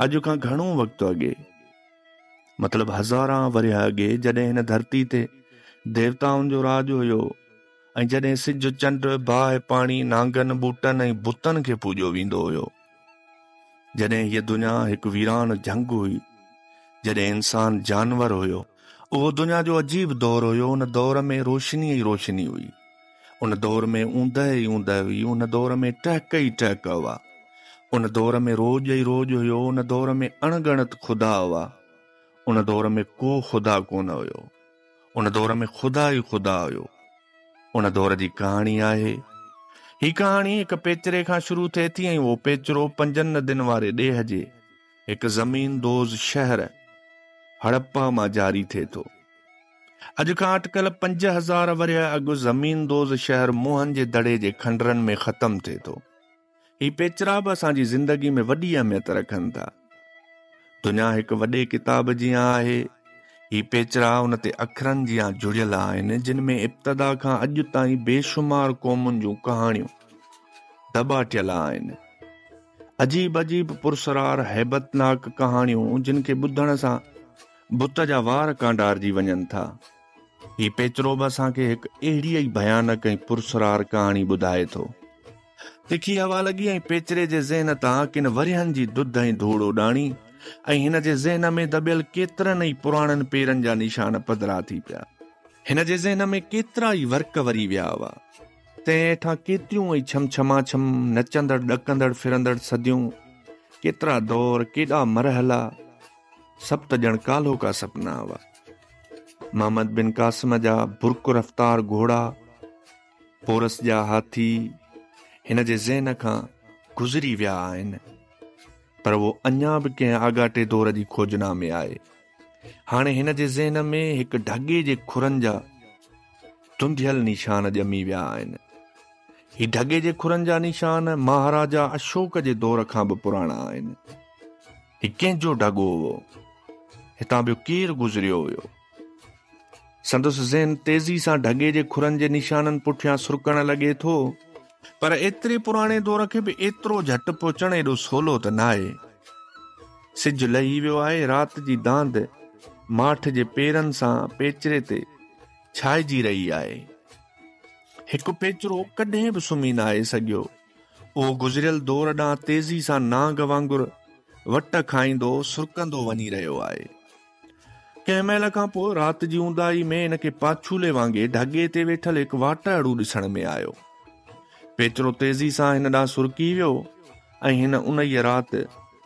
اڄ کان گهڻو وقت اڳي، مطلب هزارها ورهيه اڳي، جڏهن هن ڌرتي تي ديوتائن جو راڄ هيو ۽ جڏهن سج، چنڊ، باهه، پاڻي، نانگن، ٻوٽن ۽ بتن کي پوڄيو ويندو هيو، جڏهن هيء دنيا هڪ ويران جهنگ هئي، جڏهن انسان جانور هيو، اهو دنيا جو عجيب دور هيو، ان دور ۾ روشني ئي روشني هئي. ان دور ۾ اوندهه ئي اوندهه هئي، ان دور ۾ ٽهڪ ئي ٽهڪ هئا، ان دور ۾ روڄ ئي روڄ هيو، ان دور ۾ اڻ ڳڻت خدا هئا، ان دور ۾ ڪو خدا ڪونه هيو، ان دور ۾ خدا ئي خدا هيو. ان دور جي ڪهاڻي آهي. هي ڪهاڻي هڪ پيچري کان شروع ٿئي ٿي ۽ اهو پيچرو پنجن ندين واري ڏيهه جي هڪ زمين دوز شهر هڙپا مان جاري ٿئي ٿو. اڄ کان اٽڪل 5000 ورهيه اڳ زمين دوز شهر موهن جي دڙي جي کنڊرن ۾ ختم ٿئي ٿو. هي پيچرا به اسان جي زندگي ۾ وڏي اهميت رکن ٿا. دنيا هڪ وڏي ڪتاب جيان آهي. هي پيچرا ان تي اکرن جيان جڙيل آهن، جن ۾ ابتدا کان اڄ تائين بيشمار قومن جون ڪهاڻيون دٻاٽيل آهن. عجيب عجيب پرسرار هيبتناڪ ڪهاڻيون جن کي ٻڌڻ سان بت جا وار ڪانڊارجي وڃن ٿا. هي پيچرو به اسان کي هڪ اهڙي ئي ڀيانڪ ۽ پرسرار ڪهاڻي ٻڌائي ٿو. تکي هوا لڳي ۽ پيچري جي ذهن تان ڪن ورهين جي دڌ ۽ ڌوڙ اڏاڻي ۽ هن جي ذهن ۾ دٻيل ڪيترن ئي پراڻن پيرن جا نشان پڌرا ٿي پيا. هن جي ذهن ۾ ڪيترا ئي ورق وري ويا هئا. تنهن هيٺان ڪيتريون ئي ڇم ڇماڇم نچندڙ ڏڪندڙ ڦرندڙ صديون، ڪيترا دور، ڪيڏا مرحلا، سڀ ته ڄڻ ڪالهوڪا سپنا هئا. محمد بن قاسم جا برق رفتار گهوڙا، پورس جا هاٿي هن جي ذهن کان گذري ويا آهن، پر اهو اڃا به ڪنهن آڳاٽي دور جي کوجنا ۾ آهي. هاڻي هن جي ذهن ۾ هڪ ڍڳي جي کرن جا ڌنڌيل نشان ڄمي ويا آهن. هي ڍڳي جي کرن جا نشان مهاراجا اشوڪ جي دور کان به پراڻا آهن. هي ڪنهن جو ڍڳو هئو؟ هتان ٻيو ڪير گذريو هيو؟ سندس ذهن تيزي سان ڍڳي جي کرن جي نشانن پٺيان سرڪڻ لڳي ٿو. پر ايتري پراڻي دور کي به ايترو جهٽ پهچڻ ايڏو سولو ته ناهي. سج لهي ويو آهي، رات جي داند ماٺ جي پيرن سان پيچري تي ڇائجي رهي آهي. هڪ پيچرو ڪڏهن به سمهي ناهي سگهيو. اهو گذريل دور ڏانهن تيزي سان نانگ وانگر وٽ کائيندو سرڪندو وڃي رهيو آهي. ڪنهن مهل کان پوء رات جي اونداهي ۾ هن کي پاڇولي وانگي ڍڳي تي ويٺل هڪ واٽهڙو ڏسڻ ۾ آيو. پيچرو تيزي سان هن ڏانهن سرڪي ويو ۽ هن انهيء رات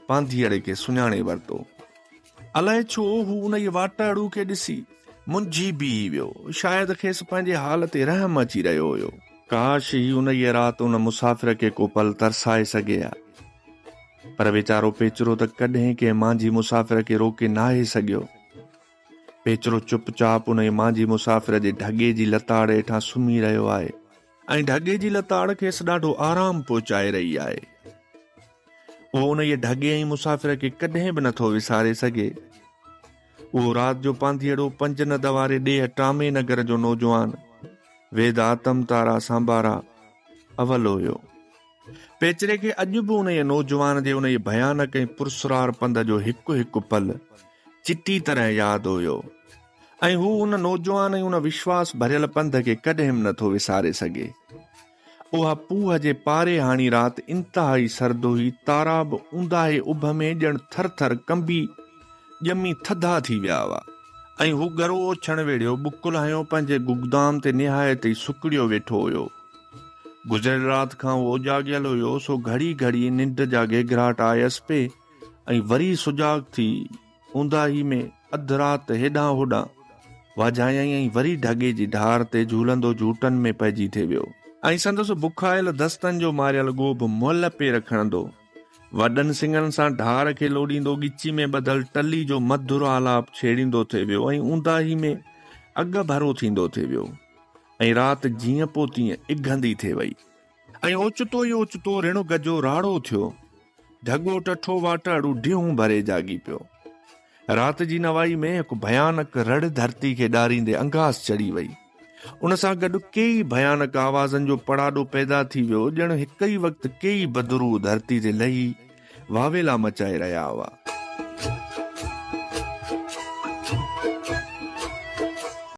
پانڌيئڙي کي سڃاڻي ورتو. الائي ڇو هو انهيء واٽهڙو کي ڏسي منجهي بيهي ويو. شايد کيس پنهنجي حال تي رحم اچي رهيو هيو. ڪاش هي انهيء رات ان مسافر کي ڪو پل ترسائي سگهي ها. پر ويچارو پيچرو ته ڪڏهن ڪنهن مانجهي مسافر کي روڪي ناهي سگهيو. پيچرو چپ چاپ انهيء مانجهي مسافر جي ڍڳي جي لتاڙ هيٺان سمهي رهيو آهي. ۽ ڍڳي جي لتاڙ کيس ڏاڍو آرام پهچائي رهي آهي. اهو انهيء ڍڳي ۽ مسافر کي ڪڏهن به نٿو وساري سگهي. اهو رات جو پانڌيئڙو پنج ند واري ڏيهه ٽامي نگر جو نوجوان ويد آتم تارا سانبارا اول هيو. پيچري کي اڄ به انهيء نوجوان جي انهيء ڀيانڪ ۽ پرسرار پنڌ جو هڪ هڪ پل چٽي طرح ياد هيو ۽ هو ان نوجوان ۽ ان وشواس ڀريل پنڌ کي ڪڏهن به نٿو وساري سگهي. اها پوهه جي پاري هاڻي رات انتهائي سرد هئي، تارا به اونداهي اڀ ۾ ڄڻ ٿر ٿر ڪنبي ڄمي ٿڌا ٿي ويا هئا. ۽ هو ڳرو اوڇڻ ويڙهيو ٻڪل هنيو پنهنجي گگدام تي نهايت ئي سڪڙيو ويٺو هيو. گذريل رات کان هو اوجاڳيل هيو، سو گهڙي گهڙي ننڊ جا گيگهراٽ آيس پئي ۽ وري سجاڳ ٿي اونداهي ۾ اڌ رات هيڏانهن هوڏانهن واجهايائين ۽ وري ڍڳي جي ڍار تي جهولندو جهوٽن ۾ پئجي ٿي ويو. ۽ سندس بکايل دستن جو ماريل ڳوڀ مئل پير کڻندو، وڏن سڱن سان ڍار کي لوڏيندو ڳچي ۾ ٻڌل ٽلي جو مڌر آلاپ ڇيڙيندو ٿي ويو ۽ اونداهي ۾ اڳ ڀرو ٿيندو ٿي ويو ۽ رات جيئن پوء تيئن اگهندي ٿي وئي. ۽ اوچتو ئي اوچتو رڻ گجو راڙو ٿيو. ڍڳو ٽٺو واٽهڙو ڊيهون ڀري جاڳي پيو. رات جي نوائي ۾ هڪ ڀيانڪ رڙ ڌرتي کي ڏاريندي انگاس چڙهي وئي. ان سان گڏ ڪيئي ڀيانڪ آوازن جو پڙاڏو پيدا ٿي ويو، ڄڻ هڪ ئي وقت ڪيئي بدروح ڌرتي تي لهي واويلا مچائي رهيا هئا. Thank you.